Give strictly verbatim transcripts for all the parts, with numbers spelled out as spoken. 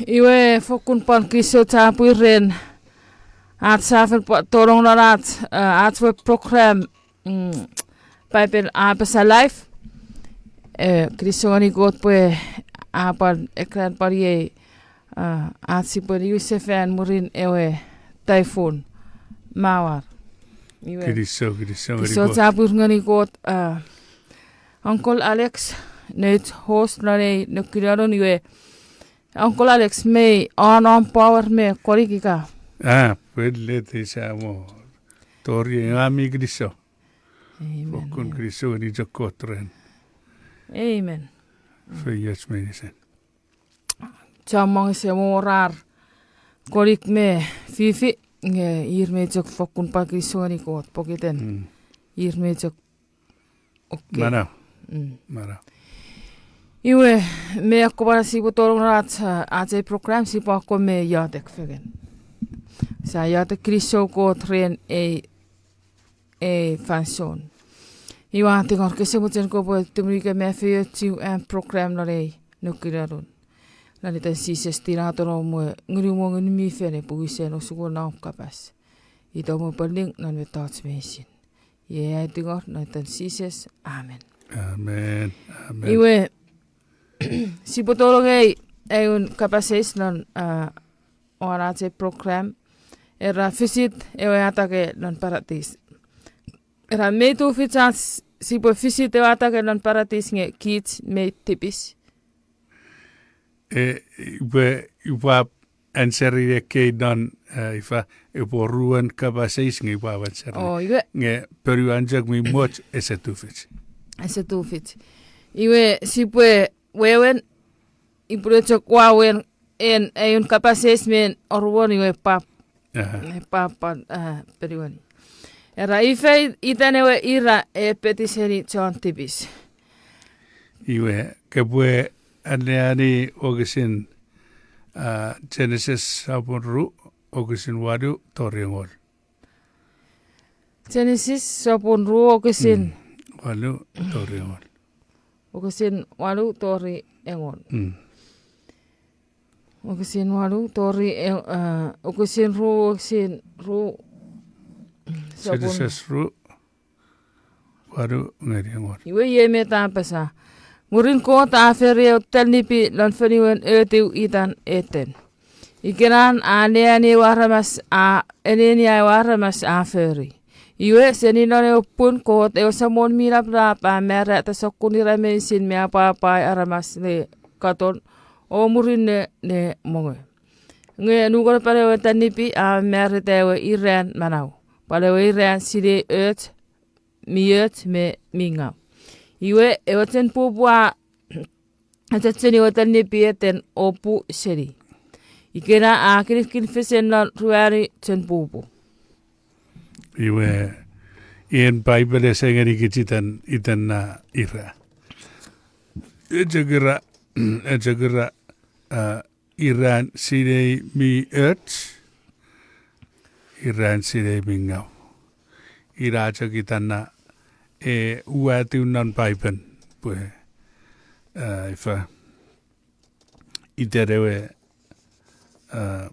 Iwe fokkun pwan kinisou chapur ren ach sa fen pwan tonong non ach, eh, ach we program, mm, Bible A Apasa Live. Eh, kinisou ngeni Kot pwe a pwan ekran pwan iei, ah, ach sipwe niwinsefan mwirin ewe typhoon Mawar. Iwe, kinisou, kinisou ngeni Kot. Kinisou chapur ngeni Kot, ah, Uncle Alex, nouch host non ei nukun anun. Iwe, Uncle Alex, mei on, on power me konik ika? Ah, pwelete sa mo. Tori ami kinisou. Amen. Fokkun kinisou ngeni chok Kot ren. Amen. Feioch meinisin. Chommong ese mo wor ar konik me fifi, nge ir mei chok fokkun pwan kinisou ngeni Kot pokiten. Mm. Ir mei chok, okay. Manau. Mm. Manau. Iwe, me akkomw sipwe tonong non ach, ah, ach ei program, sipwe akkom me iotek fengen. Sa iotek. Kinisou Kot ren ei ei fansoun. Iwe, a tingor, kose mochen kopwe tumunu ika me feiochu am program non ei nukun anun. Non itan Jises, tinato nom we Ngunum, Ngun mi Fel, epwe wisen osukun om kapas. Itom we pwal ning non mettoch meinisin. Iei ai tingor non itan Jises. Amen. Amen. Amen. Iwe, sipwe tonong ei, ei un kapas eis non, ah, won ach ei program, era visit ewe atake non Paratis. Era mei tufich ach sipwe visit ewe atake non Paratis nge kich mei tipis. E, ipwe, ipwe answer-ini ekkei non, eh, ifa, epwe ruen kapas eis nge ipwe answer-ini. Oh, iwe. Nge ponuan chok mi much ese tufich. Ese tufich. Iwe sipwe wewen, ipwe chok wawen en, ei un kapas eis me oruan iwe pap. Aha. E pap pwan, ah, ponueni. Era ifa itan ewe ira epeti seni chon tipis. Iwe, kopwe anneani wokisin, ah, Genesis sopun ru, wokisin wanu tori engol. Genesis sopun ru wokisin. Mm. Wanu tori engol. Wokisin wanu tori engol. Mm. Wokisin wanu tori e-, ah, wokisin ru, wokisin ru, sopun. Genesis ru, wanu ngeni engol. Iwe iei met a apasa. Mwirin Kot a fori eu tanipi non fonuen otiw itan Eten. Ikenan a anneani ewe aramas a, anneani ewe aramas a fori. Iwe, seni non ewe pun Kot, ewe Samon mi Lapalap a marata sokkun ira meinisin me apwapwai aramas ne katon o murinno ne mongo. Nge nukun pwan ewe tanipi a marata ewe iran manau, pwan ewe iran sinei och, mi och me mi ngaw. Iwe, ewe chen pupu a achecheni ewe tanipi Eten o pu seni. Ikena a kinikin fesen non ruanu chen pupu. Iwe, ien Paipel ese ngenikich itan, itan na ira. Echok ira, echok ira, ah, iran sinei mi och, iran sinei mi ngaw. Ina chok itan na e uwatiw non Paipen pwe, ah, ifa, iten ewe, ah,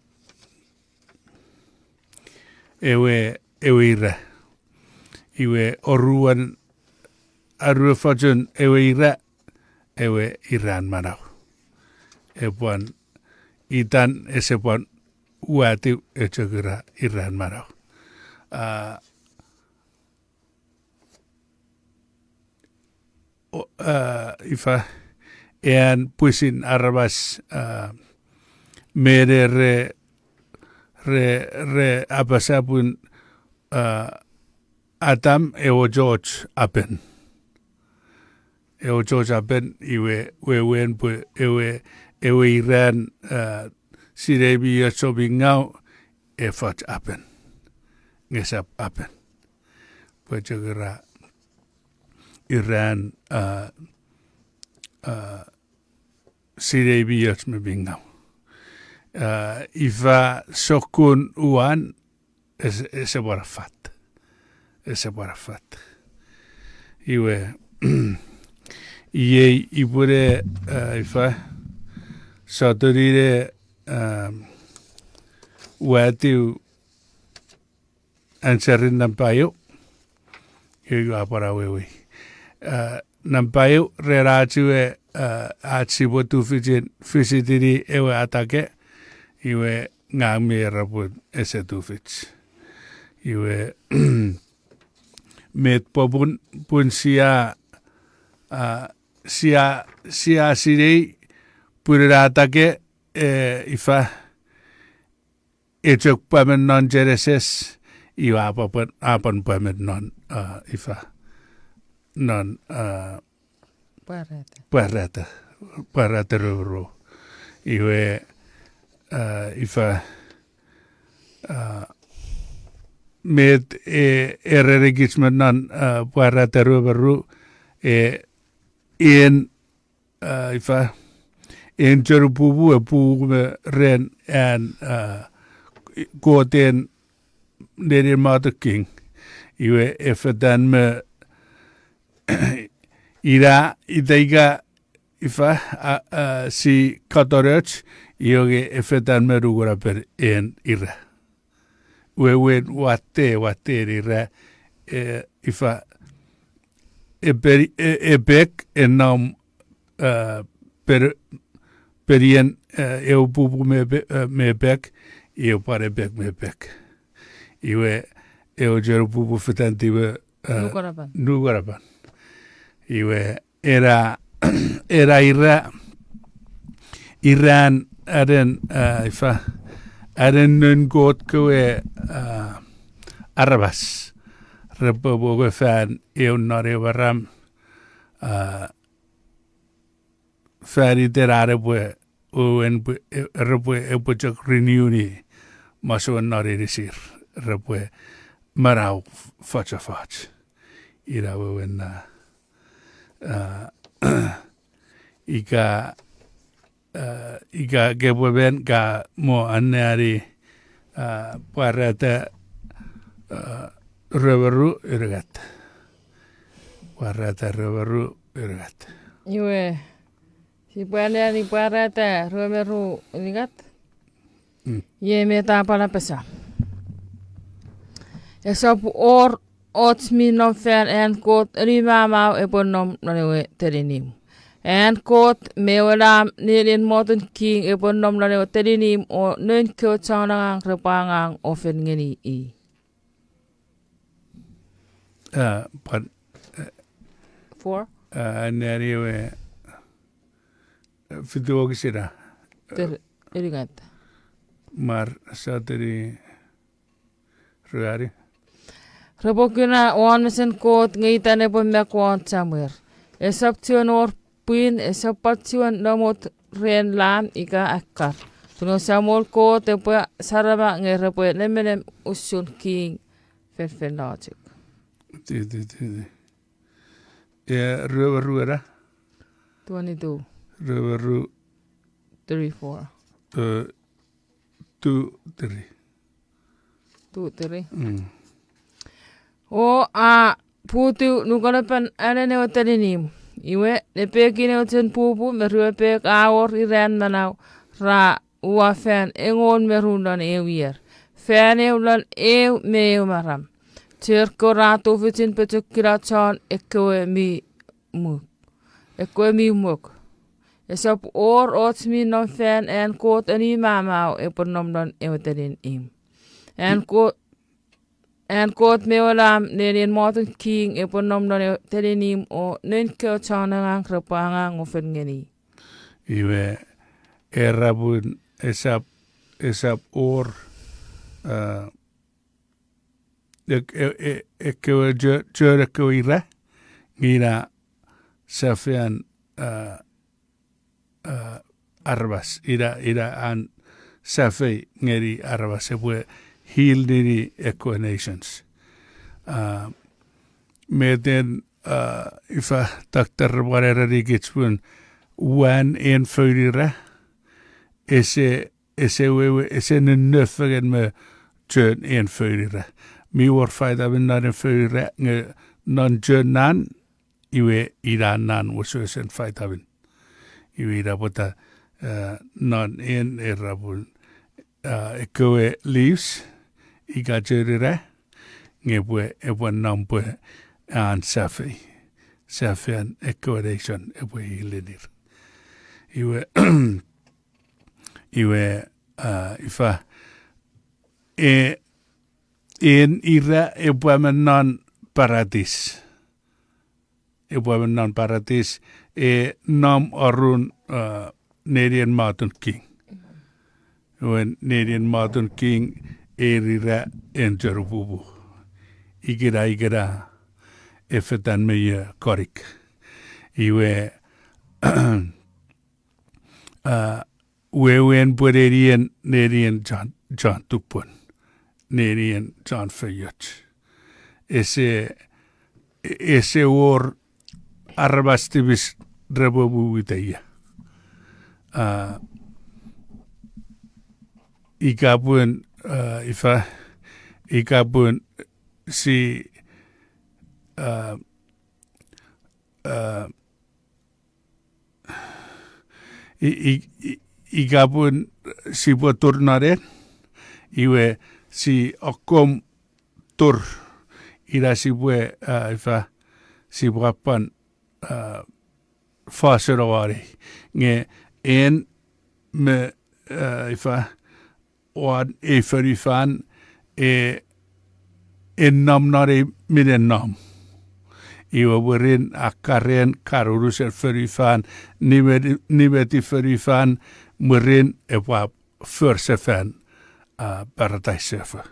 ewe, ewe ira. Iwe oruan, aruefochun ewe ira, ewe iran manau. Epwan, itan ese pwan watiw, e chok ira iran manau. A, o, a, ifa, ean pwisin aramas, a, mene re, re, re apasa pun, a, Atam ewe ochoch apen. Ewe ochoch apen iwe wewen pwe ewe, ewe iran, a, sinei mi och o mi ngau, efoch apen. Nge esap apen. Pwe chok ira, iran, a, a, sinei mi och me mi ngau. A, ifa sokkun uan, ese, ese pwan affat. Ese pwan affat. Iwe, iei ipwene, a, ifa, sotuni ne, a, watiw anserin nampa eu. Iwe ua pwan awewei. A, nampa eu ren ach iwe, a, ach sipwe tufichin fisitini ewe atake, iwe ngang mi era pun ese tufich. Iwe, met popun, pun sia, a, sia, sia sinei, pun ena atake, e, ifa, e chok pwamen non Genesis, iwe a pwan, a pwan pwamen non, a, ifa, non, a, Pwarata. Pwarata. Pwarata rue me ru. Iwe, a, ifa, a, met e, erenikich me non, a, Pwarata rue me ru, e, en, a, ifa, en chonupupu e pupu me ren an, a, Kot en nenien mother king. Iwe e fetan me ina ita ika ifa, a, a, si katonoch, iwe nge e fetan me nukunapen en ira. Wewen watte, watte en ira, e, ifa, e peri-, e, epek, e nom, a, per-, perien, e, eu pupu me pe-, e, me pek, iwe pwan epek me pek. Iwe, eu chonupupu fetan tiwe, e, Nukunapan. Nukunapan. Iwe, era, era ira, iran anen, a, ifa, anen noun Kot kewe, a, aramas. Repwe mongo fan eu non eu maram, a, fan iten an epwe, wewen pwe, e, repwe, epwe chok renew-ni masouen non inisir. Repwe manau f-, fochofoch. Ina wewen na, a, ika, a, ika kepwe men ka mo anneani, a, Pwarata, a, rue me ru unungat. Pwarata rue me ru unungat. Iwe, sipwe anneani Pwarata rue me ru unungat. Mm. Iei met a pwan apasa. Esap wor och mi nom fan an Kot, eni mamau epwe nom non ewe telinimw. An Kot me ewe Lam nenien mother king epwe nom non ewe telinimw o noun kewe chon angang repwe angang o fen ngeni i. A, pwan, e, Four? A, anneani ewe, e, fitu wokisin a. Ter-, unungat. Mar sotuni ruanu. Repwe kuna won mesen Kot nge itan epwe mak won chamwer. Esap chuen wor pwin, esap pwan chuen namot ren lam ika akkar. Pun ewe Samol Kot epwe sarama nge repwe nemenem usun king feinfeino chok. Ti, ti, ti, ti. E, rue me ru era? Twenty-two. Rue me ru. Three, four. E, two, three. Two, three. Mm. O a putu nukunapan anen ewe telinimw. Iwe, nepekin ewe chon pupu me rue pek a wor iran manau ra uwa fan engon me ru non eu ier. Fan eu lon eu me eu maram. Church kewe ra tufichin pochokula chon ekkewe mi muk. Ekkewe mi muk. Esap wor och mi nom fan an Kot eni mamau epwe nom non ewe tenin imw. An Kot, an Kot me ewe Lam nenien motun king epwe nom non ewe tenin imw o noun kewe chon angang repwe angang o fen ngeni. Iwe, era pun esap, esap wor, a, ek-, e-, e-, ekkewe chon, chon ekkewe ira, nge ina safean, a, a, aramas, ina, ina an safei ngeni aramas epwe heal nini ekkewe nations. A, meten, a, ifa, doctor pwan ereni kich pun wan en foun ira, ese, ese wewe, ese nonno fengen me chon en foun ira. Mi wor vitamin non en foun ira, nge non chon nan, iwe ina nan wesewesen vitamin. Iwe ina pwata, eh, non en era pun, eh, ekkewe leaves, ika chon ira, nge pwe, epwe nom pwe an safei. Safean ekkewe nation epwe ilenir. Iwe, iwe, ah, ifa, e, en ira epwe men non paratis. Epwe men non paratis, e nom arun, ah, nenien motun king. Iwe nenien motun king, e rira en chonupupu. Ikena, ikena, e fetan me ie konik. Iwe, ah, wewen pwe nenien, nenien chon, chon tupwen, nenien chon feioch. Ese, ese wor aramas tipis repwe wiwita ia. Ah, ika pun, ah, ifa, ika pun si, ah, ah, i-, i-, i-, ika pun sipwe tur non en, iwe si akkom tur, ina sipwe, ah, ifa, sipwe pwan, ah, fos ena wani. Nge en me, ah, ifa, won ei fonufan, e, e nom non ei minen nom. Iwe mwirin akkaren kan unusen fonufan, nimeti, nimeti fonufan, mwirin epwe for sefan, ah, paradise sefo.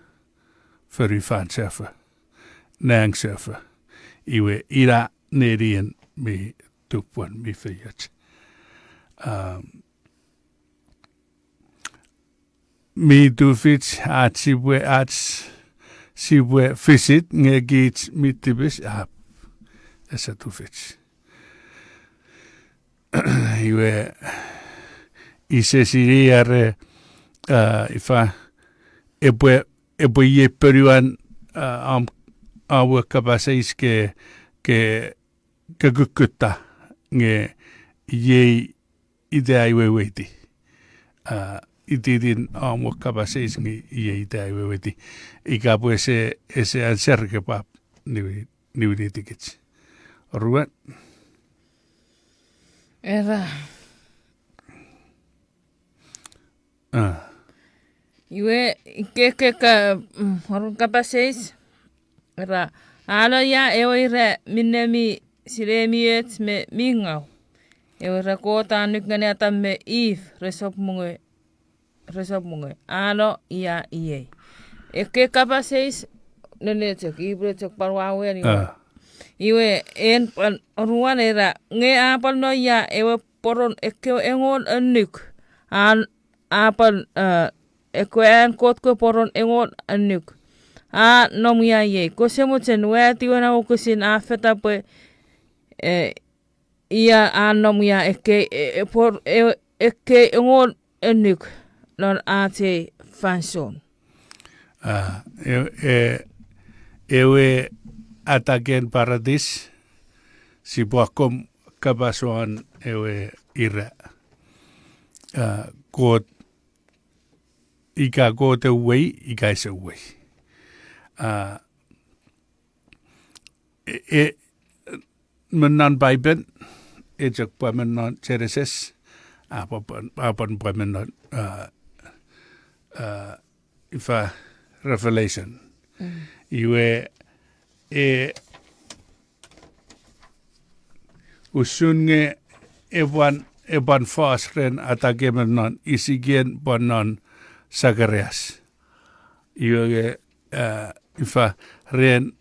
Fonufan sefo. Nang sefo. Iwe ina nenien mi tupwen mi feioch. Um, mi tufich ach sipwe, ach sipwe visit nge kich mi tipis ap. Ese tufich. Iwe ise sinei are, ah, ifa, epwe, epwe iei ponuan, ah, am, am we kapas eis ke, ke, ke kukkutta nge iei ita ai weweiti. Ah, ititin am we kapas eis nge iei ita ai weweiti. Ika pwe ese, ese answer ke pwap niwi-, niwinitikich. Oruan? Era. Ah. Iwe, ke, ke, ka, mm, orun kapas eis. Era, a no ia ewe ira minne mi sinei mi och me mi ngau. Ewe ira Kot a annuk ngeni Atam me Eve, resap mungei, resap mungei. A no ia iei. Ekkei kapas eis, nene chok, Ipru chok pwan wawen iwe. Ah. Iwe, en pwan oruan era, nge a pwan no ia ewe poron ekkewe engon annuk. An, a pwan, eh, ekkewe an Kot kewe poron engon annuk. A nom ia iei. Kose mochen watiwen a wokisin a feta pwe, eh, ia a nom ia ekkei, e, e, por-, e, ekkei engon annuk non ach ei fansoun. Ah, e, e, ewe ataken paratis, sipwe akkom kapas won ewe ira. Ah, Kot, ika Kot ewei, ika ese wei. Ah, e, e, me non Paipen, e chok pwa me non Genesis, a pwan, a pwan pwa me non, a, a, ifa, Revelation. Iwe, e, usun nge e pwan, e pwan fos ren atake me non Isikiel pwan non Sakarias. Iwe nge, a, ifa, ren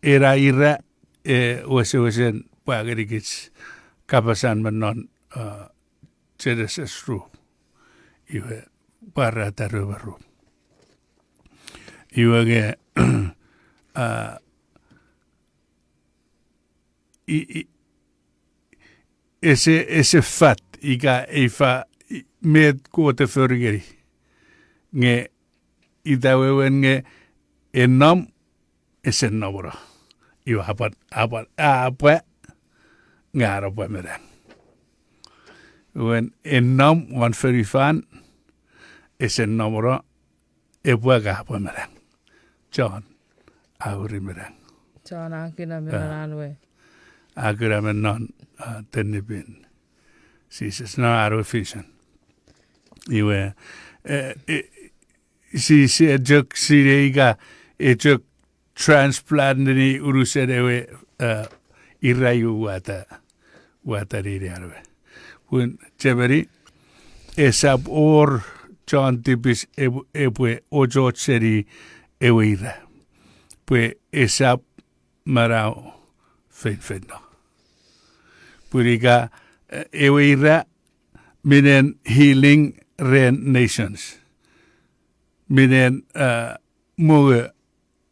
ena ira, e, wesewesen pwa ngenikich kapasan me non, a, Genesis ru. Iwe, pwarata ru me ru. Iwe nge, a, i, i, ese, ese fat ika ifa, i, met Kot e fori ngeni. Nge ita wewen nge e nom, ese nomono. Iwe a pwan, a pwan, a pwa, nge a no pwa me nang. Wen e nom won fonufan, ese nomono, epwe ka pwa me nang. John, a uri me nang. John a kuna me, a, nang we. A kuna me non, a, tennipin Jises, non an we vision. Iwe, e, e, si, si e chok sinei ika, e chok transplant neni unusen ewe, a, ira iwe wata, wata nini an we. Pun chemeni, esap wor chon tipis ep-, epwe ochoch seni ewe ira. Pwe esap manau feinfeino. Pun ika, e, ewe ira minen healing ren nations. Minen, a, mongo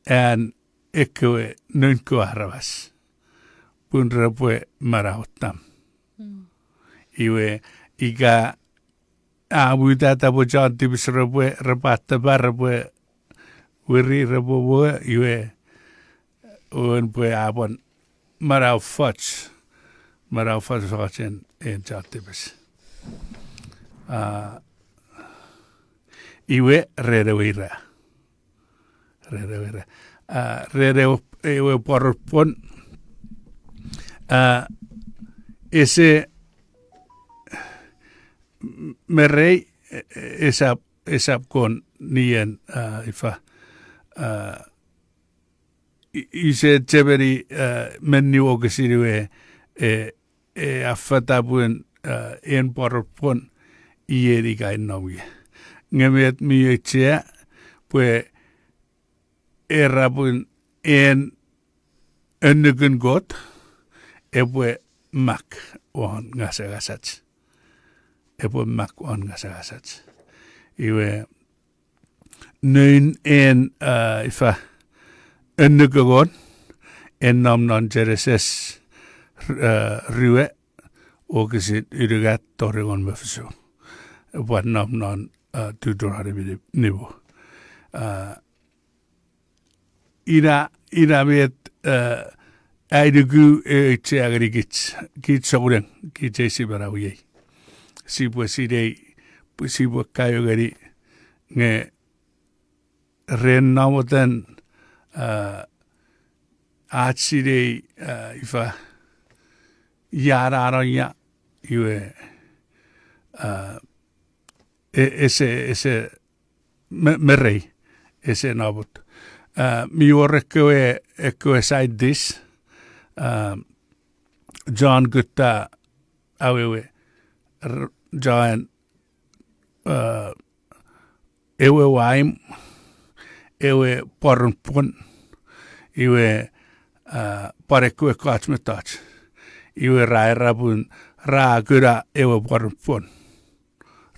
an ekkewe noun kewe aramas. Pun repwe manautam. Iwe, ika a mutata pwe chon tipis repwe, repwe atapa, repwe weri, repwe mongo, iwe, won pwe a pwan manau foch, manau fochofochen en chon tipis. A, iwe ren ewe ira. Ren ewe ira. A, ren ewe, ewe pworopwon. A, ese m-, me rei, e, e, esap, esap kon nien, a, ifa, a, i-, ise chemeni, a, menni wokisin we, e, e, afata pun, a, en pworopwon ieni kain nom ie. Nge met mi auchea, pwe era pun en annukun Kot, epwe mak won ngasangasach. Epwe mak won ngasangasach. Iwe, noun en, a, ifa, annukun Kot, en nom non Genesis, r-, a, rue, wokisin unungat tori engon me fisu. Pwan nom non, a, Deuteronomy ni-, nimu. A, ina, ina met, eh, ai nuku, eh, auchea ngenikich, kich souneng, kich ei sipwe manau iei. Sipwe sinei, pwe sipwe kaeo ngeni, nge ren namoten, eh, ach sinei, eh, ifa, ia nanon ia, iwe, eh, e-, ese, ese, me-, merei, ese namot. Eh, mi wor ekkewe, ekkewe scientist, eh, chon kutta awewe, r-, chon, eh, ewe waim, ewe pworopwon, iwe, eh, pwan ekkewe ekkoch mettoch. Iwe ra era pun ra kuna ewe pworopwon.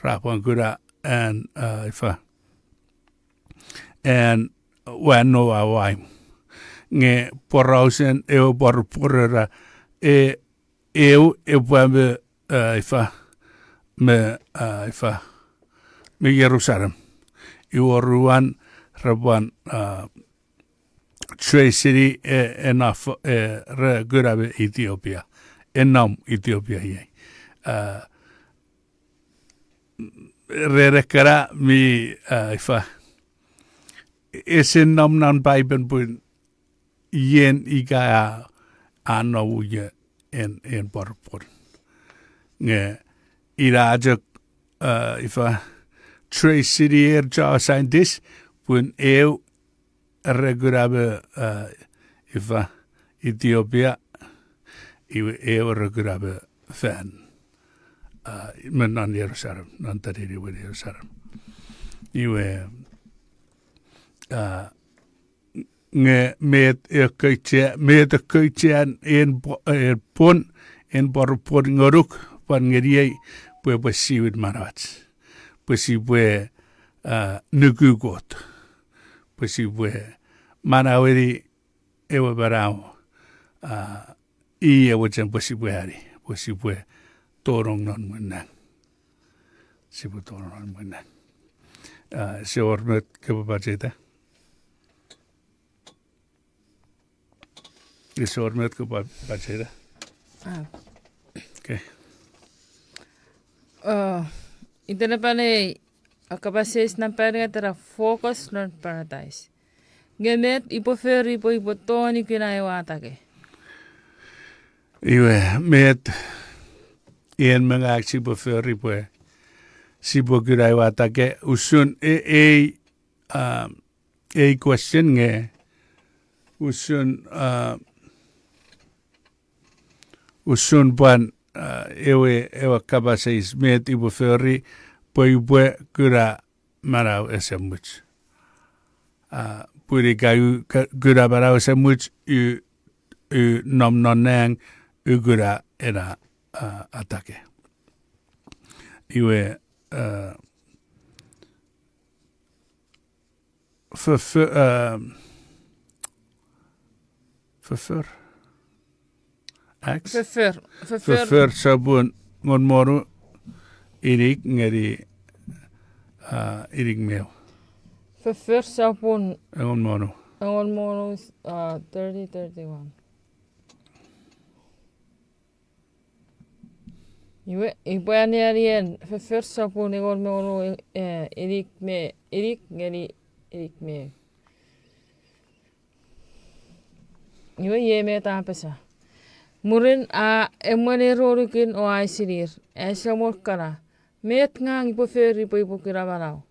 Ra pwan kuna an, eh, ifa, an wan Noa waim. Nge porausen ewe pworopwon era, e, eu epwe me, eh, ifa, me, eh, ifa, me Jerusalem. Iwe oruan repwan, eh, trace-ini, eh, enough, eh, re kuna me Ethiopia. Enom Ethiopia iei. Eh, ren ekkana mi, eh, ifa, ese nom non Paipen pun ien ika a, a nom ie en, en pworpwor. Nge ina chok, uh, ifa, trace senior cho scientist, pun eu re kuna me, uh, ifa, Ethiopia, iwe eu re kuna me fan. Uh, me non Jerusalem, non tanini we Jerusalem. Iwe, uh, nge met ekkoch, met ekkoch an en pwo-, en pwon, en pworpwor ngonuk, pwan ngeniei, pwe, pwe siwin manauach. Pwe sipwe, uh, nuku Kot. Pwe sipwe manaueni ewe manau, uh, i ewe chen pwe sipwe ani, pwe sipwe tonong non mwinnang. Sipwe tonong non mwinnang. Uh, ese wor met kopwe pacheta? Ese wor met kopwe pa-, pacheta? Ah. Okay. Uh, itenapen ei, a kapas eis nampa nge tera focus non paradise. Nge met ipwe fori pwe ipwe tongeni kuna ewe atake. Iwe, met en me ngang sipwe fori pwe sipwe kuna ewe atake, usun e-, ei, um, ei question nge, usun, uh, usun pwan, uh, ewe, ewe kapas eis met ipwe fori pwe ipwe kuna manau esemuch. Uh, pun ika u ka-, kuna manau esemuch, u, u nom non nang, u kuna ena, uh, atake. Iwe, uh, fofo-, uh, foffor? Acts? Foffor, foffor. Foffor sopun engon me wonu inik ngeni, uh, inik me ew. Foffor sopun engon me wonu. Engon me wonu, uh, thirty, thirty-one. Iwe, ipwe anneani en Foffor sopun engon me wonu, eh, inik me, inik ngeni, inik me. Iwe, iei met a apasa. Mwirin a emweni ir ngonuk o a eisinir, ai samon kana, met ngang upwe fori pwe upwe kuna manau?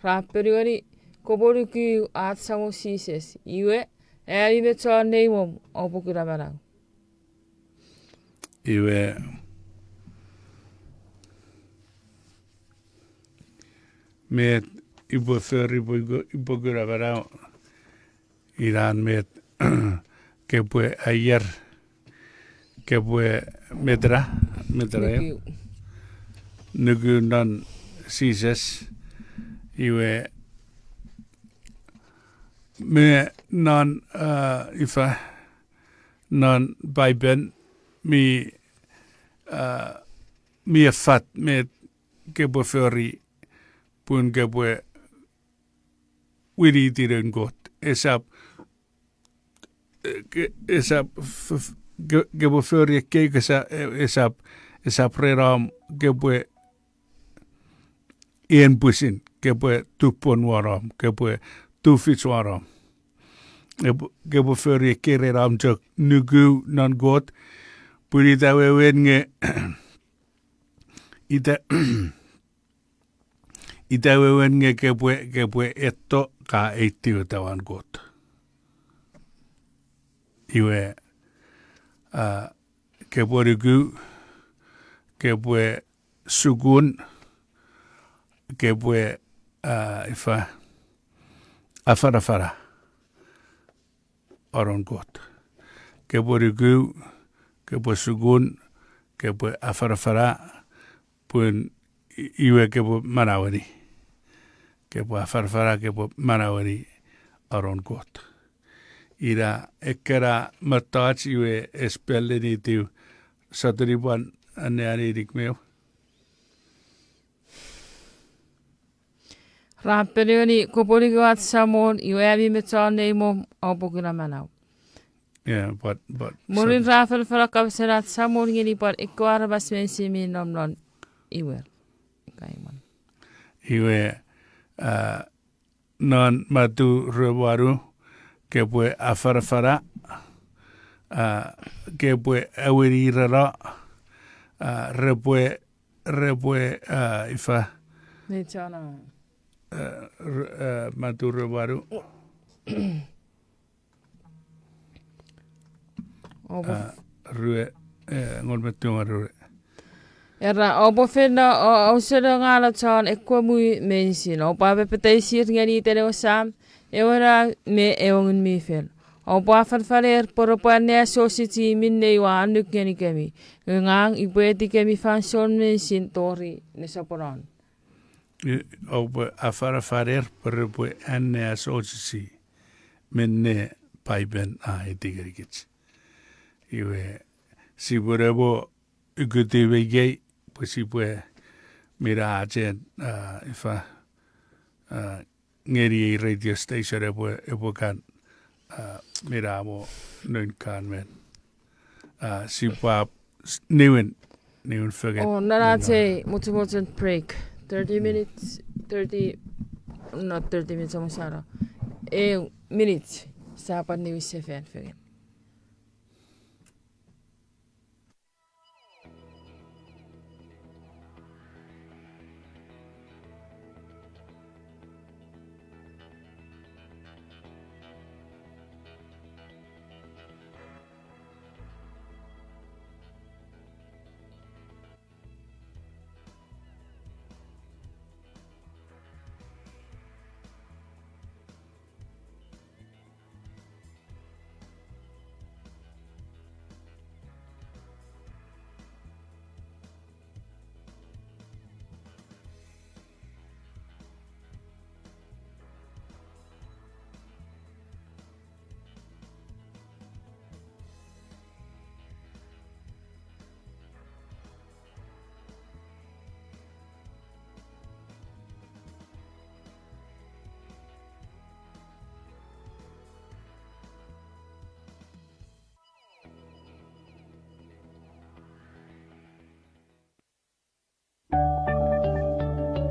Ra ponueni, kopwe nuku ach Samon Jises, iwe, ami me chon neimwom oupwe kuna manau. Iwe, met upwe fori pwe upwe, upwe kuna manau, inan met kopwe aier, kopwe met ra, met ra, nuku. Nuku non Jises, iwe, me non, uh, ifa, non Paipen mi, uh, mi affat met kopwe fori pun kopwe winiti noun Kot. Esap, eh, ke-, esap, f-, f-, ke-, kopwe fori ekkei kosap, eh, esap, esap ren om kopwe en pwisin, kopwe tupwon won om, kopwe tufich won om. Ep-, kopwe fori ekkei ren om chok nuku non Kot, pun ita wewen nge, ita, ita wewen nge kopwe, kopwe etto ka eitiw etawan Kot. Iwe, ah, kopwe nuku, kopwe sukun, kopwe, ah, ifa, afanafana anon Kot. Kopwe nuku, kopwe sukun, kopwe afanafana, pun i-, iwe kopwe manaueni. Kopwe afanafana, kopwe manaueni anon Kot. Ina ekkena mettoch iwe espel lenitiw sotuni pwan anneani inik me ew. Ra ponueni, kopwe nuku ach Samon, iwe ami me chon neimwom oupwe kuna manau. Yeah, but, but, mwirin ra afanafana kapasen ach Samon ngeni pwan ekkewe aramas meinisin mi nom non imwer. Iwe, ah, non Matu rue wanu, kopwe afanafana, A, ke pwe aweni rano, a, repwe, repwe, a, ifa. Nei chon a. A, r-, a, Matu rue wanu. Obo- A, rue, e, engon me tiu ngerure. Era, oupwe feino o, o ausening ngeni chon ekkewe muu meinisin, oupwe apapataisir ngeni iten ewe Sam, ewe Nau, me ewe Ngun mi Fel. Oupwe afanafaner pwe repwe anneasochisi minne ua annuk ngenikemi. Ngang upwe etikemi fansoun meinisin tori nesoponon. I, oupwe afanafaner pwe repwe anneasochisi minne Paipen a etikirikich. Iwe, sipwe ne mo ukuti me ikei, pwe sipwe mina achen, a, ifa, a, ngeni ei radio station epwe, epwe kan, a, mina mo noun kan men. A, sipwap s-, niwin, niwin fengen. Oh, nana chei, much, much break. Thirty minutes, thirty, not thirty minutes, almost an hour. Eh, minutes. Sia pwan niwin sefan fengen.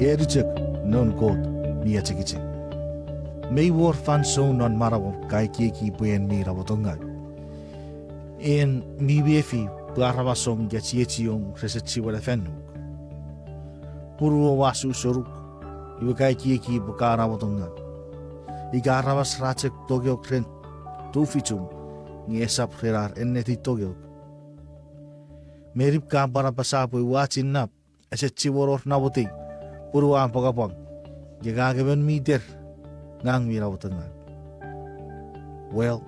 Eri chok noun Kot mi achengicheng. Mei wor fansoun non manauom ka ekieki pwe en mi namotongau. En mi mefi pwe aramasom ika chiechiom rese chiwen afannuk. Punuom a su senuk, iwe ka ekieki pwe ka namotongau. Ika aramas ra chok tongeok ren tufichum, nge esap ren ar ennetin tongeok. Merip ka pwan apasa pwe ua chinnap, ese chiwen wor namotei, punuom a pwangapwang, nge ngang emon mi ter, ngang mi namotongau. Well,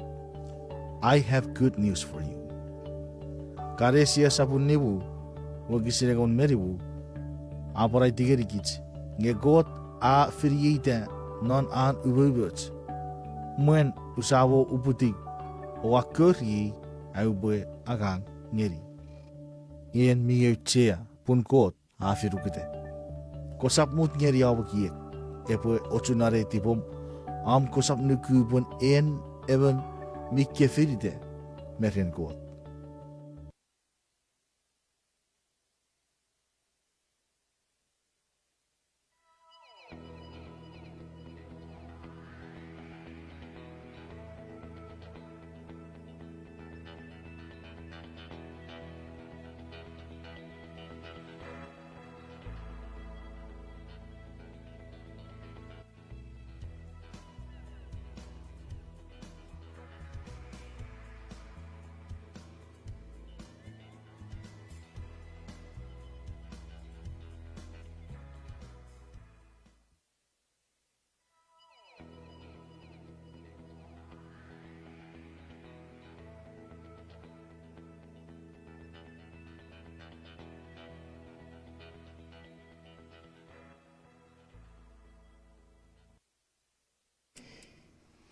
I have good news for you. Kalesia sopun nimu, wokisin engon me nimu, a pwan aiti ngenikich, nge Kot a finieita non an umoumoch, mwen usamo uputiw, o a kori ei, a upwe angang ngeni. En mi auchea, pun Kot a finuketa. Kosap mut ngeni om ekiek epwe ochun non ei tipom, om kosap nuku pun en emon mi kefinita me ren Kot.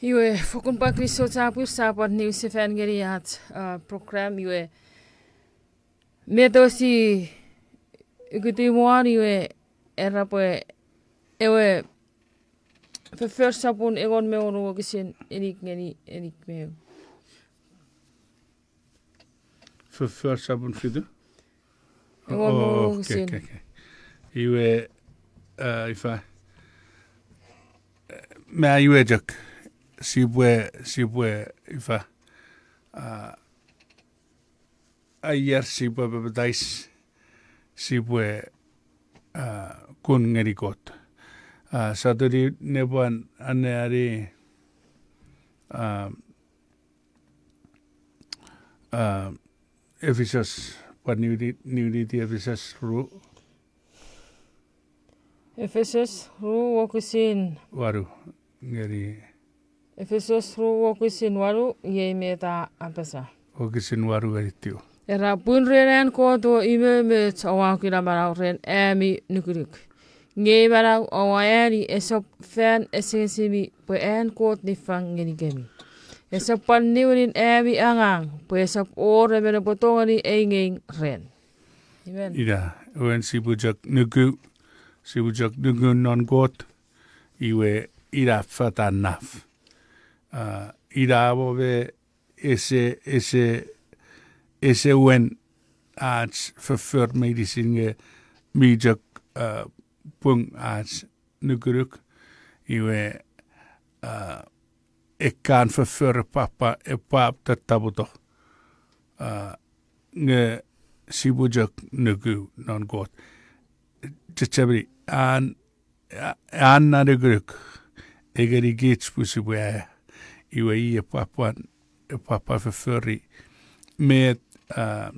Iwe, fokkun pwan kinisou chapur, sia pwan niwin sefan ngeni ach, a, program, iwe, met osi ukutiw mwan, iwe, era pwe, ewe, Foffor sopun engon me wonu wokisin inik ngeni inik me ew. Foffor sopun fitu? Engon me wonu wokisin. Okay, okay. Iwe, a, ifa. Me iwe chok. Sipwe, sipwe, ifa. A, aier sipwe papatais, sipwe, a, kun ngeni Kot. A, sotuni nepwan anneani, a, a, Efisos, pwan niwiniti, niwiniti Efisos ru. Efisos ru wokisin. Wanu ngeni. Efisos ru wokisin wanu, iei met a apasa. Wokisin wanu ngeni tiu. Era pun ren an Kot we umoumoch oua kuna manau ren ami nukunuk. Nge ei manau oua eani esap fan esingesimi pwe an Kot niffang ngenikemi. Esap pwan niwinin ami angang, pwe esap wor emon epwe tongeni eingeing ren. Amen. Ina, wen sipwe chok nuku, sipwe chok nuku non Kot, iwe ina fatan naf. A, ina mo me ese, ese, ese wen ach foffor meinisin nge mi chok, a, pung ach nukunuk, iwe, a, ekkan foffor epwap, epwap tataputo. A, nge sipwe chok nuku non Kot. Chechemeni, an, a-, an na nukunuk, e ngenikich pwe sipwe aea. Iwe i epwap pwan, epwap pwan foffori met, a,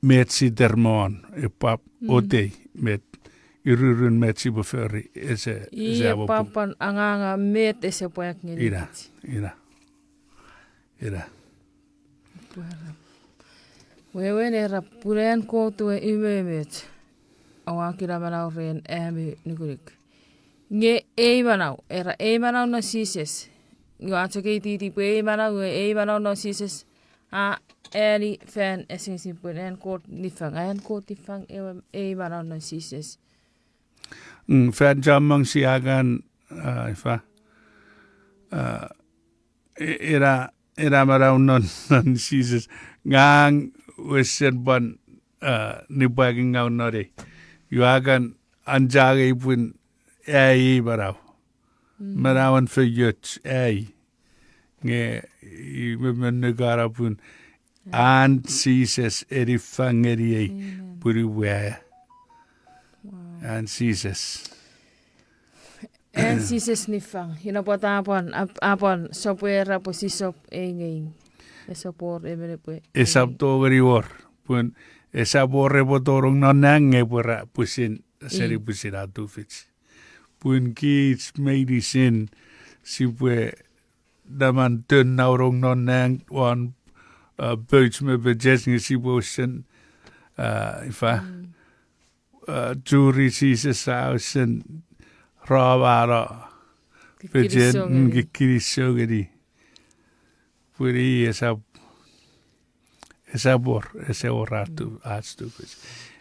met sitermon, epwap otei, met irurun met sipwe fori, ese, ese apwapun. Pwan anganga met ese pwak ngeni. Ina, ina. Ina. Wewen era pun an Kot we umoumoch oua kuna manau ren ami nukunuk. Nge ei manau, era ei manau non Jises. Nge a chok eititi pwe ei manau, nge ei manau non Jises. A eani fan esingesin pwe an Kot niffang, an Kot niffang ewe ei manau non Jises. Mm, fan chommong sia kan, a, ifa. A, e-, ena, ena manau non, non Jises. Ngang wesen pwan, a, nipwakingaw non ei. Ua kan anchangei pun ai manau. Manauen feioch ai. Nge i me, me nukanapun an Jises e niffang ngeniei pun upwe aea. An Jises. An Jises niffang. Ina pwata a pwan, a pwan sopwera pwe sisap eingeing. Esap wor emon epwe. Esap tongeni wor. Pun esap wor epwe tonong non nang nge pwe ra pwisin, seni pwisin a tufich. Pun kich meinisin sipwe naman tonnonong non nang won, a, pouch me peches nge sipwe usun, a, ifa, a, churi Jises a usun ramano. Pechen, kinisou ngeni. Pwini esap, esap wor, ese wor ach tufich.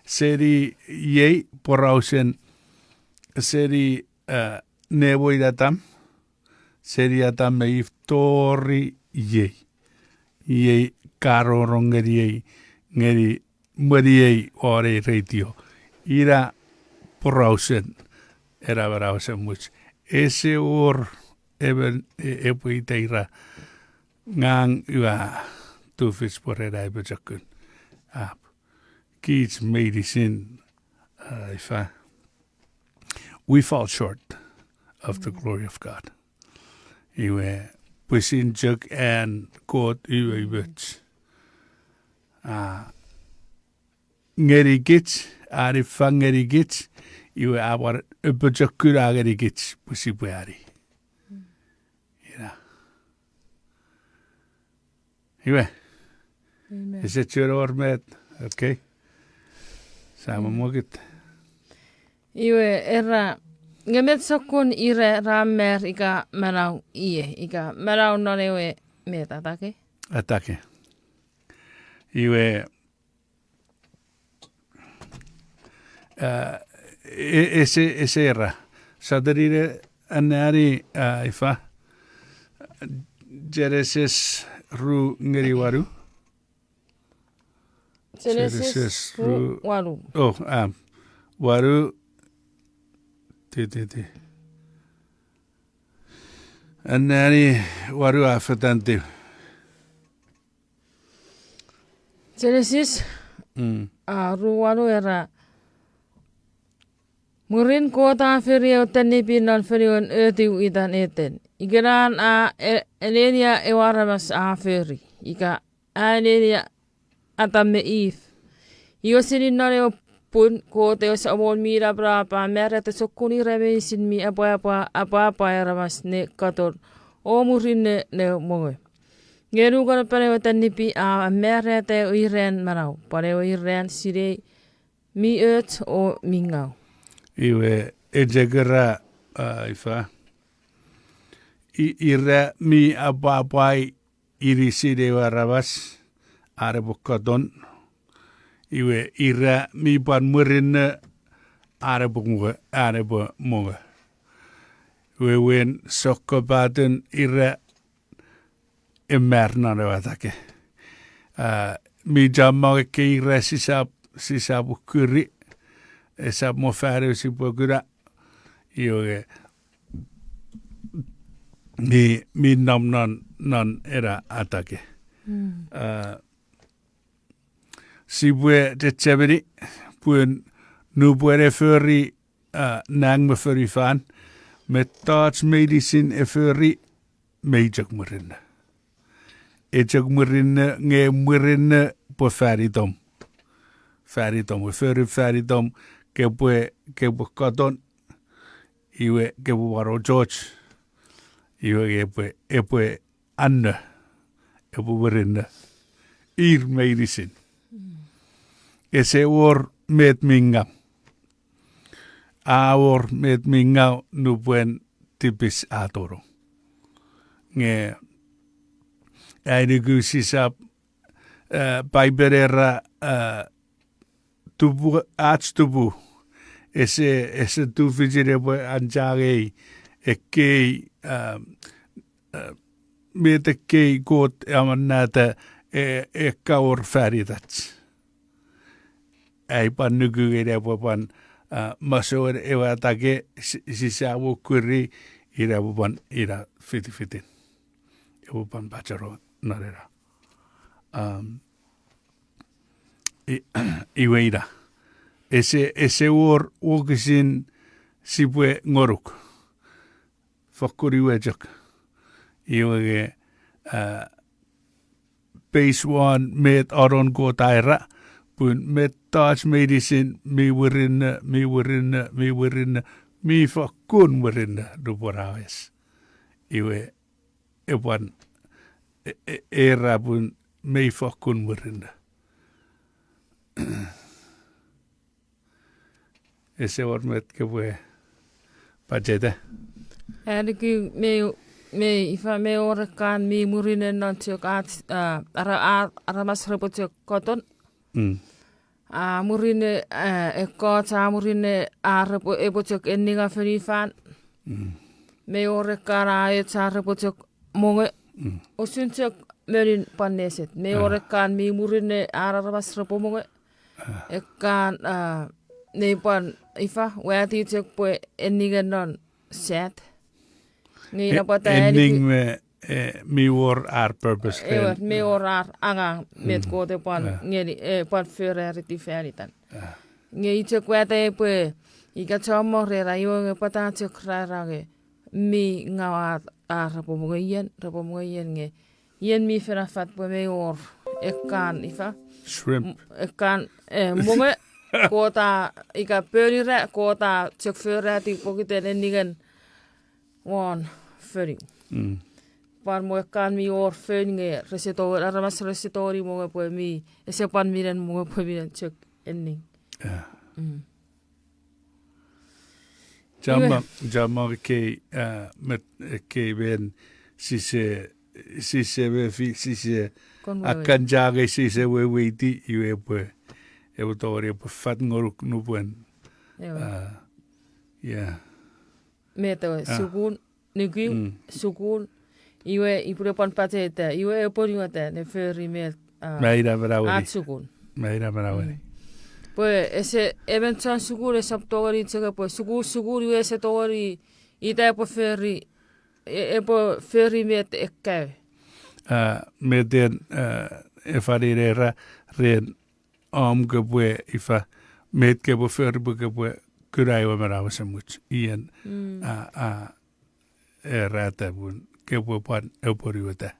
Seni iei porausen, seni, a, nemon Atam, seni Atam me If tori iei. Iei ka rongorong ngeniei, ngeni mweniei won ei radio. Ina porausen, ena porausen much. Ese wor emon e-, epwe ita ira ngang ua tufich pwe ren ai pochokun. Ap. Kich meinisin, a, ifa. We fall short of the glory of God. Iwe, pwisin chok an Kot umoumoch. A, ngenikich, a niffang ngenikich, iwe a pwan apochokuna ngenikich, pwe sipwe ani. Ina. Iwe. Ese chuen wor met, okay. Sa momokit. Iwe, era, nge met sokkun ira ra mar ika manau ie, ika manau non ewe met atake? Atake. Iwe, a, e-, ese, ese era. Sa tenine anneani, a, ifa. Genesis ru ngeni wanu. Genesis ru wanu. Oh, a, wanu. Ti, ti, ti. Anneani wanu a fetan tiw. Genesis, mm, a, ruanu era, mwirin Kot a fori ewe tanipi non fonuen otiw itan Eten. Ikenan a e-, enenia ewe aramas a fori, ika a enenia Atam me If. Iwe seni non ewe pun Kot ewe Samon mi napanap a marata sokkun ira meinisin mi apwapwa, apwapwa aramas ne katon o murinne ne mongo. Nge nukanapan ewe tanipi a marata ewe iran manau, pwan ewe iran sinei mi och o mi ngaw. Iwe, echok era, a, ifa. I-, ira mi apwapwai inisin ewe aramas, are epwe katon. Iwe, ira mi pwan murinno, are epwe mwe-, are epwe mongo. Wewen sokkopaten ira emar non ewe atake. A, mi chommong ekkei ira sisap, sisap ukuri, esap mo fan ew sipwe kuna, iwe, mi, mi nom non, non ena atake. Mm. A, sipwe chechemeni, pun nupwen e fori, a, nang me fonufan, mettoch meinisin e fori, mei chok murinno. E chok murinno, nge murinno pwe fan itom. Fan itom, e fori fan itom, kopwe, kopwe katon, iwe kopwe pwan ochoch, iwe epwe, epwe anno, epwe murinno. Ir meinisin. Mm. Ese wor met mi ngaw. A wor met mi ngaw nupwen tipis a tonong. Nge ai nuku sisap, e, Paipen era, e, tupu, ach tupu. Ese, ese tufichin epwe anchangei ekkei, e, e, met ekkei Kot a ammonata e, e kawor fan itach. Ai pwan nuku ina epwe pwan, a, masouen ewe atake si-, sisap ukuri ina epwe pwan ina fitifitin. Epwe pwan pachano non ena. Am, i-, iwe ina. Ese, ese wor wokisin sipwe ngonuk. Fokkun iwe chok. Iwe nge, a, based on met anon Kot a era, pun mettoch meinisin mi murinno, mi murinno, mi murinno, mi fokkun murinno nupwen a wes. Iwe, epwan, e, e, era pun mei fokkun murinno. Ese wor met kopwe pacheta. Aniki me, me ifa me wor ekkan mi murinno non chok ach, a, ara, a, aramas repwe chok katon. Mm. A murinno, a, ekkoch a murinno a repwe, epwe chok enninga fonufan. Mm. Me wor ekkan a och a repwe chok mongo. Mm. Usun chok monin pwan neset. Me wor ekkan mi murinno ar aramas repwe mongo. Ekkan, a, nei pwan ifa, wati chok pwe enningen non sat. Nge ina pwata enning me, e, mi wor ar purpose. Ewer, me wor ar angang met Kot e pwan ngeni, e, pwan forariti fan itan. Nge i chok wata pwe ika chommong rera iwe nge pwata chok rara nge mi ngaw ar, ar repwe mongo ien, repwe mongo ien nge ien mi fen affat pwe mei wor ekkan ifa. Shrimp. Ekkan, e, mongo, Kot a, ika ponira, Kot a chok forati pokiten enningen won fonu. Pwan mo ekkan mi wor fonu nge rese to-, aramas rese tongeni mongo pwe mi, ese pwan minen mongo pwe minen chok enning. Chommong, chommong ekkei, a, met, ekkei men sise, sise mefi, sise akkanchangei, sise weweiti, iwe epwe, epwe tongeni epwe fat ngonuk nupwen. Met ewe sukun, nuku, sukun, iwe ipwe pwan pacheta, iwe epwe niwata ne fori met, a, ach sukun. Pwe ese emon chon sukun esap tongeni chok epwe sukun, sukun iwe ese tongeni ita epwe fori, e-, epwe fori met ekkae. A, meten, a, efanine ra ren om kopwe ifa, met kopwe fori pwe kopwe kuna ewe manau esemuch. Ien, mm, a, a, era tapun, kopwe pwan apwonueta,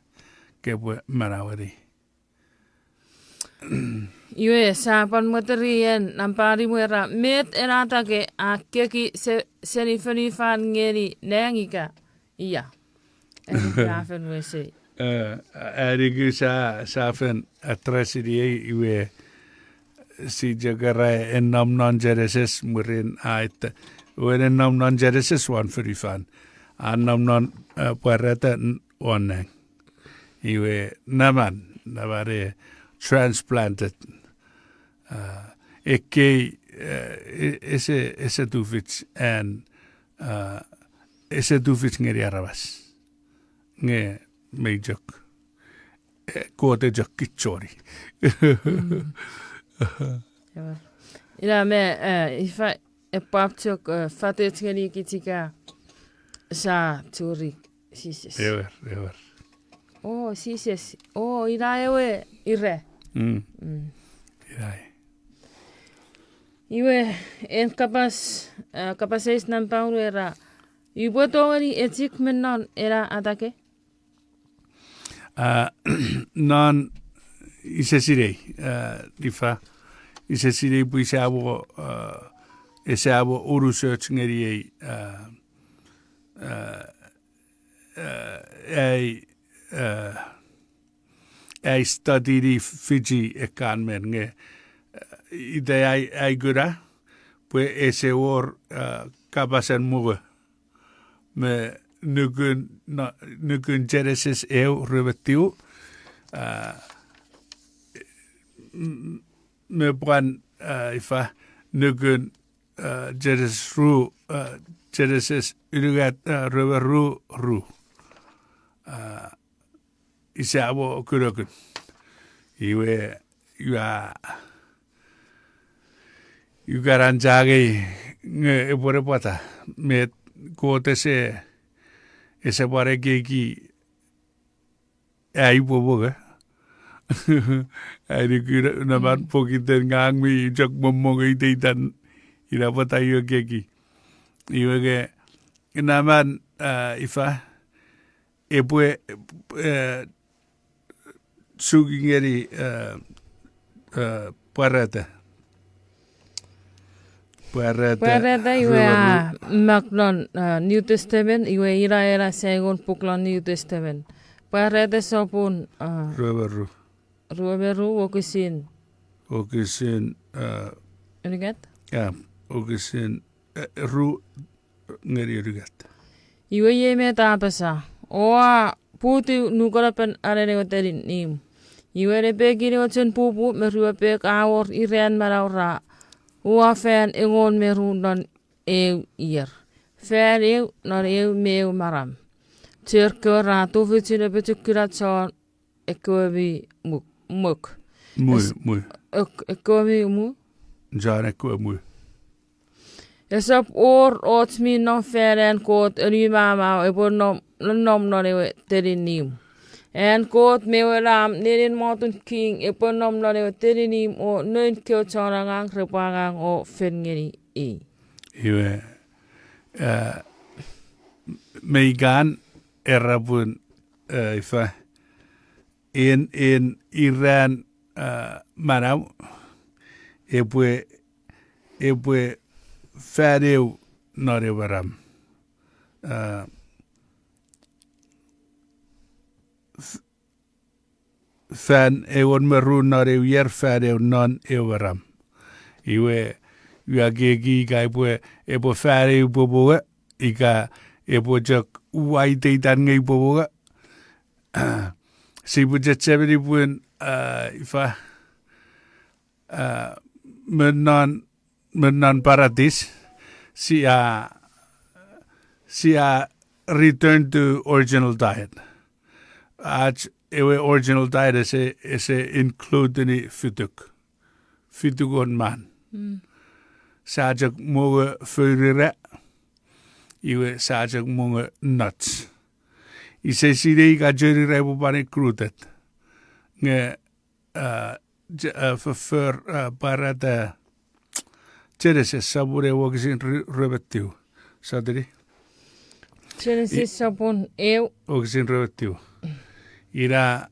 kopwe manaueni. Iwe, sa pwan mweterien nampa nimu era, met ena atake a keki se-, seni fonufan ngeni nang ika ia. Eni ka fen wesei. Eh, eni ku sa, sa fen address-ini ei iwe si chok era en nom non Genesis mwirin ait. Iwe en nom non Genesis won fonufan. A nom non, eh, pwarata n-, won nang. Iwe naman, naman e transplanted. Ah, ekkei, eh, e-, ese, ese tufich an, ah, ese tufich ngeni aramas. Nge mei chok, eh, Kot e chok kichori. Mm. Ewer. Ina me, eh, ifa, epwap chok, eh, fatoch ngeni kich ika sa churi Jises. Ewer, ewer. O, Jises. O, ina ewe ira. Mm. Mm. Ina e. Iwe, en kapas, eh, kapas eis nampa wonu era, upwe tongeni echik me non ena atake? Ah, non ise sinei, ah, ifa, ise sinei pwe ise mo, ah, ese mo unusoch ngeni ei, ah, ah, ah, ai, ah, ai study-ni Fiji ekkan men nge, ah, ita ai, ai kuna, pwe ese wor, ah, kapasen muga me nukun, no, nukun Genesis eu rue me tiu, ah, m-, me pwan, ah, ifa, nukun, ah, Genesis ru, ah, Genesis unungat, ah, rue me ru, ru. Ah, ise mo kunokun. Iwe, iwe, iwe an changei nge epwe ne pwata, met Kot ese, ese pwan ekieki ai upwe mongo. Ai nuku naman pokiten ngang mi chok mommongo iteitan, ina pwata iwe ekieki. Iwe nge naman, ah, ifa, epwe, eh, suki ngeni, eh, eh, pwarata. Pwarata. Pwarata iwe a mak non, eh, New Testament, iwe ina ena saingon puk lon New Testament. Pwarata sopun, eh, rue me ru. Rue me ru wokisin. Wokisin, eh, unungat? Ya, wokisin, eh, ru ngeni unungat. Iwe iei met a apasa, oua putu nukonopen anen ewe tenin imw. Iwe nepekin ewe chen pupu me ruepek a wor iran manau ra ua fan engon me ru non eu ier. Fan eu non eu me eu maram. Cher kewe ra tufichin apochokuna chon ekkewe mi muk-, muk. Mui, mui. Ek-, ekkewe mi mui? Chon ekkewe mui. Esap wor och mi nom fan an Kot eni mamau epwe nom, nom non ewe tenin imw. An Kot me ewe Lam, nenien motun king, epwe nom non ewe tenin imw o noun kewe chon angang repwe angang o fen ngeni i. Iwe, eh, mei kan era pun, eh, ifa, en, en iran, eh, manau, epwe, epwe fan eu non ewe maram. Eh, f-, fan engon me ru non eu ier, fan eu non ewe maram. Iwe, ua ekieki ika epwe, epwe fan eu upwe mongo, ika epwe chok ua iteitan nge upwe mongo. Sipwe chechemeni pun, ah, ifa, ah, me non, me non paratis, sia, sia return to original diet. Ach ewe original diet ese, ese include-ni fituk. Fitukon man. Mm. Sia chok mongo fourira, iwe sia chok mongo nuts. Ise sinei ika fourira epwe pwan included. Nge uh, je- uh, foffor, uh, pwarata Genesis sopun eu wokisin ru- rue me tiu. Sotuni? Genesis sopun eu. Wokisin rue me tiu. Ina,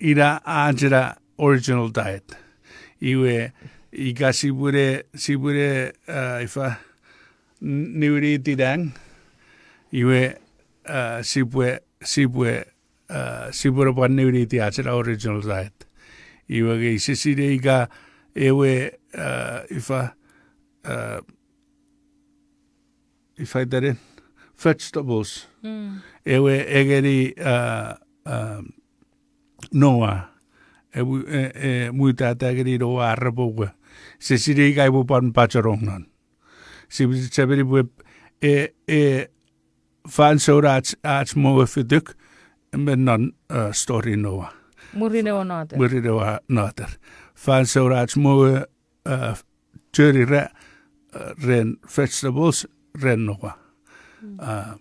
ina ach ena original diet. Iwe, ika sipwene, sipwene, uh, ifa, n- niwiniti nang, iwe, uh, sipwe, sipwe, uh, sipwene pwan niwiniti ach ena original diet. Iwe nge ise sinei ika ewe, uh, ifa, uh, ifa itenin, vegetables. Mm. Ewe e ngeni, uh, um, Noa. E mu- e- e mutata ngeni Noa repwe we. Ise sinei ika epwe pwan pachenong non. Sipwe chechemeni pwe e- e fansoun ach, ach mongo fituk me non, uh, story Noa. Mwirin ewe noter. Mwirin ewe noter. Fansoun ach mongo, uh, choni ra, uh, ren vegetables ren Noa. Mm. Uh,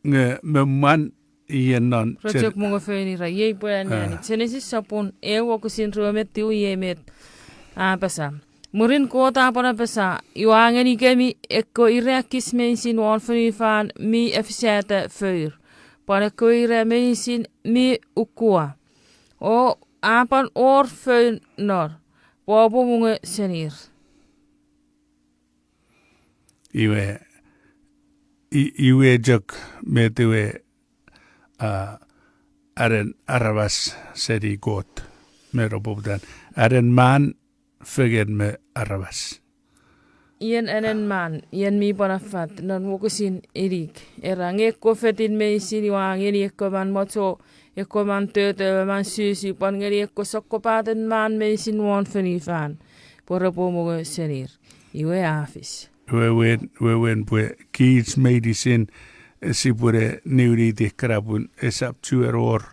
nge me mwan ien non Chen- Rochok mongo foun ira, iei pwe anneani. Ah. Genesis sopun eu wokisin rue me tiu, iei met a apasa. Mwirin Kot a pwan apasa, iwe a ngenikemi ekkewe ira kis meinisin won fonufan mi efisata four, pwan ekkewe ira meinisin mi ukua. O a pwan wor foun nor, pwe oupwe mongo senir. Iwe, i- iwe chok met ewe, a, anen aramas seni Kot me nepoputan. Anen man fengen me aramas. Ien anen man, ien mi pwan affat non wokisin inik. Era nge ekkewe fetin meinisin iwe a ngeni ekkewe man mocho, ekkewe man toto, man susu, pwan ngeni ekkewe sokkopaten man meinisin won fonufan, pwe repwe mongo senir. Iwe a fis. Wewen, wewen pwe kich meinisin, eh, sipwene niwiniti ekkana pun esap chuen wor,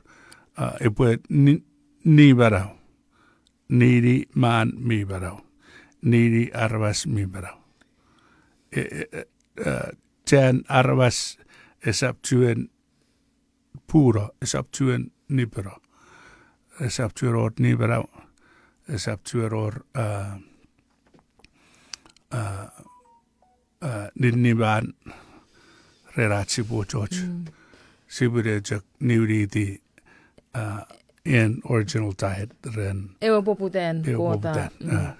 ah, epwe ni- ni manau. Nini man mi manau. Nini aramas mi manau. E- e- e- eh, chan aramas esap chuen puno, esap chuen nipeno. Esap chuen wor ni manau. Esap chuen wor, ah, ah, ah, ninniman ren ach sipwe ochoch. Mm. Sipwene chok niwiniti, ah, en original diet ren ewe poputan Kot a. Ewe poputan, mm, ah.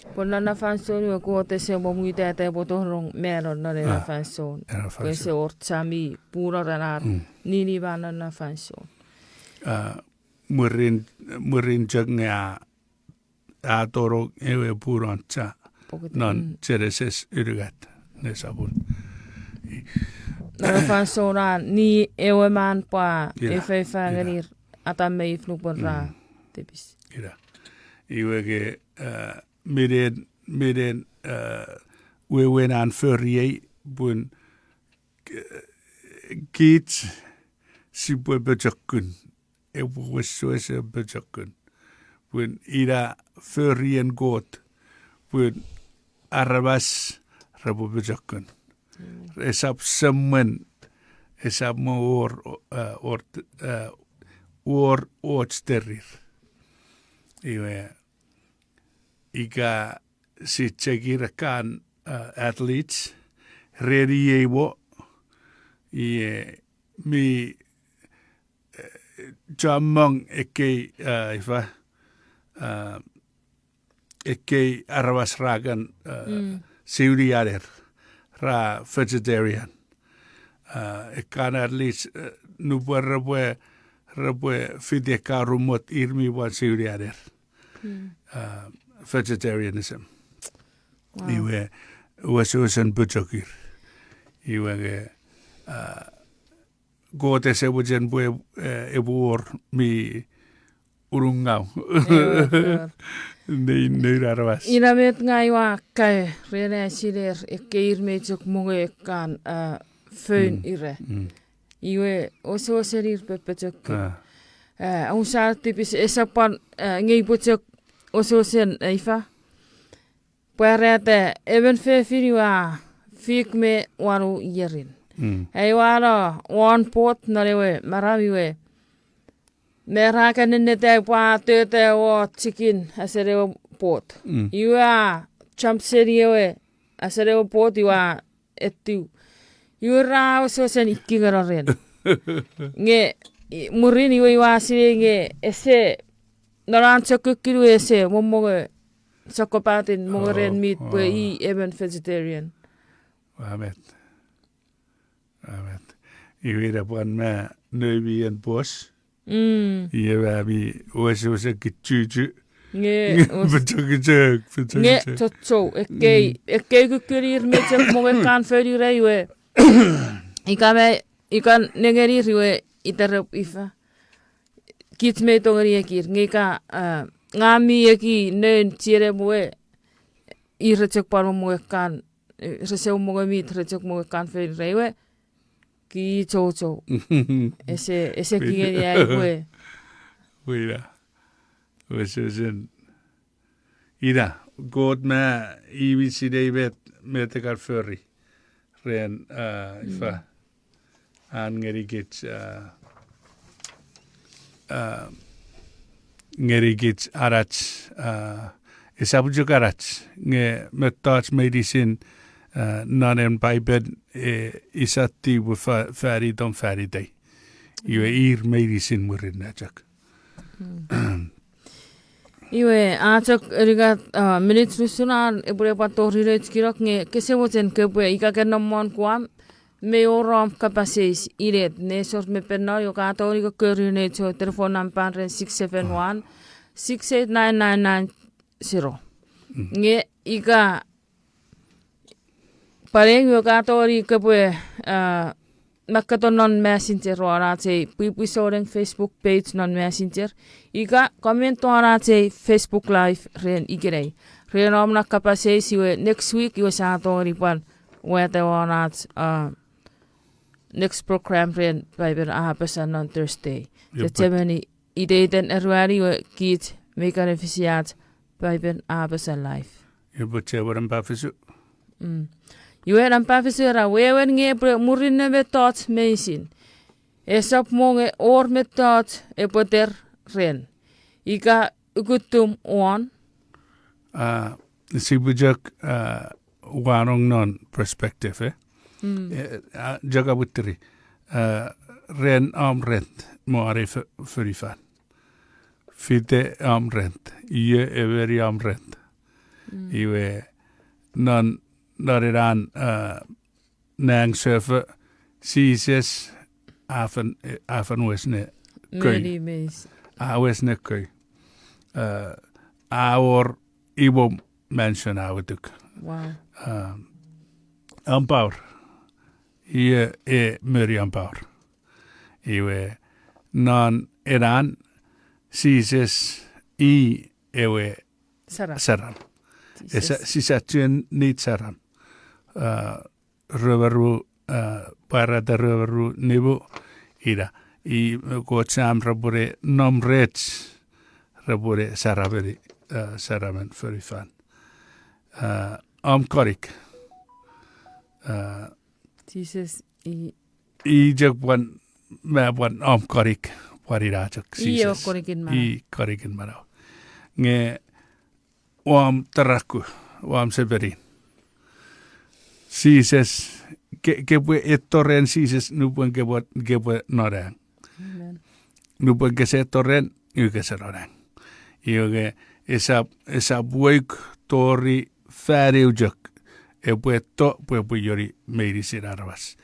Pwe non na fansoun we Kot ese mwo mutata pwe tonong mano non ena fansoun. Ena fansoun. Pwe ese wor chami puno ren ar, mm, ninniman non na fansoun. Ah, mwirin, mwirin chok nge a a tonong ewe punon cha. Pokiten, non, mm, Genesis unungat, ne sapun. Non fansoun a ni ewe man pwa, ina, efeifa, ina, ngenir Adam me Eve nupwen ra, mm, tipis. Ina. Iwe ke, eh, minen, minen, eh, wewen an fori ei pun, eh, kich sipwe pochokun. Epwe wesewesen pochokun. Pun ina forien Kot. Pun aramas repwe pochokun. Mm. Esap semwen, esap mo wor, eh, wor, eh, wor och terir. Iwe, ika si chekir kan, eh, athletes, reni ei mo, ie mi, eh, chommong ekkei, eh, ifa, eh, ekkei aramas ra kan, eh, mm, siwini aner, ra vegetarian. Eh, ekkan athletes, eh, nupwen repwe, repwe fiti ekkan rumot ir mi pwan siwini aner. Mm. Eh, vegetarianism. Wow. Iwe, wesewesen pochokir. Iwe nge, eh, Kot ese mochen pwe, eh, epwe wor mi unungau. Ewer. Nei, nei aramas. Ina met ngang ua kaeo ren ai siler ekkei ir mi chok mongo ekkan, ah, foun, mm, ira. Mm. Iwe, wesewesen ir pwe pochokun. Ah. Eh, ausa tipis esap pwan, eh, nge pwe chok wesewesen, eh, ifa. Pwarata emon fefin iwe a fik me wanu ierin. Mm. Ai ua no won pot non ewe maram iwe. Nge ra kan nenneta pwe a tota ewe chicken asen ewe pot. Mm. Iwe a jump seni ewe asen ewe pot iwe a etiw. Iwe ra wesewesen ikkingeno ren. Nge, i-, mwirin iwe iwe a sinei nge ese, non an chok kukkun iwe ese, mommongo, sokkopaten mongo ren meat pwe i emon vegetarian. Amen. Amen. Iwe ina pwan ma noumi en pos. Mm. Iwe ami wesewesen kichuchu. Nge, nge, wes-, pochokichok, nge, pochokichok. Chocho, ekkei, mm, ekkei kukkun ir me chok mongo kan fori ra iwe. Ika me, ika nengeni ir iwe iterep ifa. Kich me tongeni ekir, nge ika, ah, ngang mi eki noun chienem we, ir re chok pwan mongo kan, eh, rese mongo meat, re chok mongo kan fori ra iwe. Kichocho. Ese, ese kingeni ai pwe. Pwe ina. Wesewesen. Ina, Kot ma i mi sinei met, met e kan fori. Ren, ah, ifa. Mm. An ngenikich, ah, ah, ngenikich anach, ah, esap chok anach, nge mettoch meinisin, ah, non en Paipen, e, isati pwe fa-, fanitom fanitei. Iwe ir meinisin mwirin na chok. Mm. Iwe, a chok unungat, ah, minutes nusun an, epwe pwan tori nouch kunok nge kese mochen kopwe ika ke nom won Guam, me wor om kapas eis inet, nesor me pennon, iwe ka tongeni kokkori nouch telephone number ren six seven one, six eight nine nine nine zero. Mm. Nge ika pwan nge ka tongeni kopwe, ah, makketo non Messenger won ach ei Pwipwi Souneng Facebook page non Messenger. Ika comment won ach ei Facebook Live ren ikenai. Ren om na kapas eis iwe next week iwe sia tongeni pwan wata won ach, ah, next program ren Paipen a apasa non Thursday. Epwe. Chechemeni iteiten January iwe kich me ika ne fisiach Paipen a apasa live. Epwe chewen nampa fisu. Mm. Iwe nampa fisu era wewen nge epwe murinno mettoch meinisin. Esap mo nge wor mettoch epwe ter ren. Ika ukutiw won. Ah, sipwe chok, ah, wanong non perspective, eh? Mm. Eh, ah, chok a pwitiri. Ah, ren om rent, mo are f-, forty-five. Fite om rent. Iwe emeni om rent. Mm. Iwe non, non ena, ah, nang sefo, Jises a fen, a fen wes ne koi. Meni meis. A wes ne koi. Eh, a wor imwom mansion a utuk. Wow. Um, om power. Iwe e meni om power. Iwe non ena Jises i ewe saram. Saram. Jises. Esa, sisap chuen need saram. Uh, ruemeru, uh, pwarata ruemeru nimu, ina. I Kot Sam repwene nom rech, repwene sarameni, uh, saramen fonufan. Uh, om konik. Uh, Jises i i chok pwan, ma pwan om konik, pwan ina chok Jises. I ewe konikin manau. I konikin manau. Nge uam taraku, uam sepenin. Jises, ke-, kepwe eto ren Jises nupwen kepwe, kepwe nonang. Amen. Nupwen kese eto ren, nge kese nonang. Iwe nge esap, esap woke tori fan eu chok. Epwe eto, pwe epwe ioni meinisin aramas.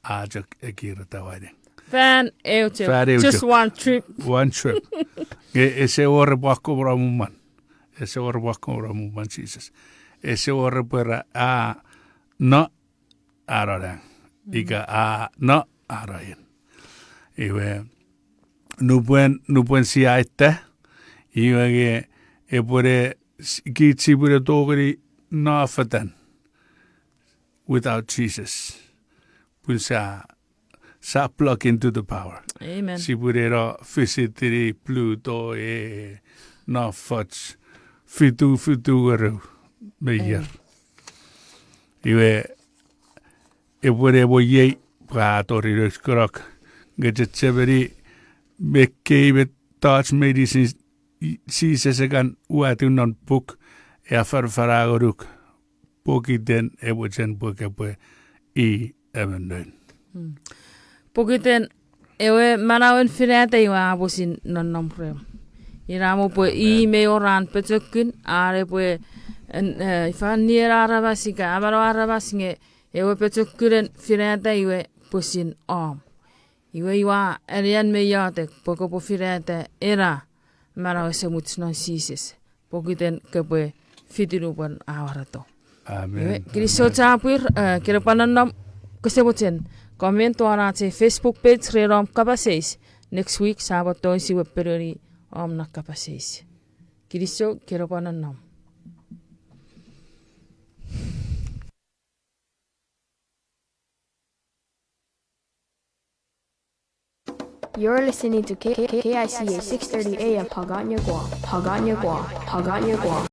A chok ekireta waine. Fan eu chok. Fan eu chok. Just one trip. One trip. Nge ese wor epwe akkom ena mumwan. Ese wor epwe akkom ena mumwan Jises. Ese wor epwe era a no a nonang. Mm. Ika a no a noin. Iwe nupwen, nupwen sia aita, iwe nge epwene s-, kich sipwene tongeni no fetan without Jesus. Pun sia, sia plug into the power. Amen. Sipwene no visitini Pluto e no foch fitu, fitu eru me ier. Amen. Iwe, epwene mo iei pwe a tori nouch kunok, nge chechemeni me kei met mettoch meinisin Jises a kan uwatiw non puk, e afanafana ngonuk pokiten e mochen pwe kopwe i emon noun. Pokiten ewe manauen finata iwe a pwisin nonnom rem. Ina mo pwe i mei wor an pochokun, are pwe, ifa, nieno aramas ika amanaua aramas nge ewe pochokunen finata iwe pwisin om. Iwe ua anean me iotek pwe kopwe finata ena manau esemuch non Jises, pokiten kopwe fiti nupwen a warato. Iwe, kinisou chapur, kene pwan nonnom, kose mochen comment won ach ei Facebook page ren om kapas eis. Next week sia pwan tou sipwe ponueni om na kapas eis. Kinisou, kene pwan nonnom. You're listening to K- K- KICA six thirty A M Pagania Guam, Pagania Guam, Pagania Guam.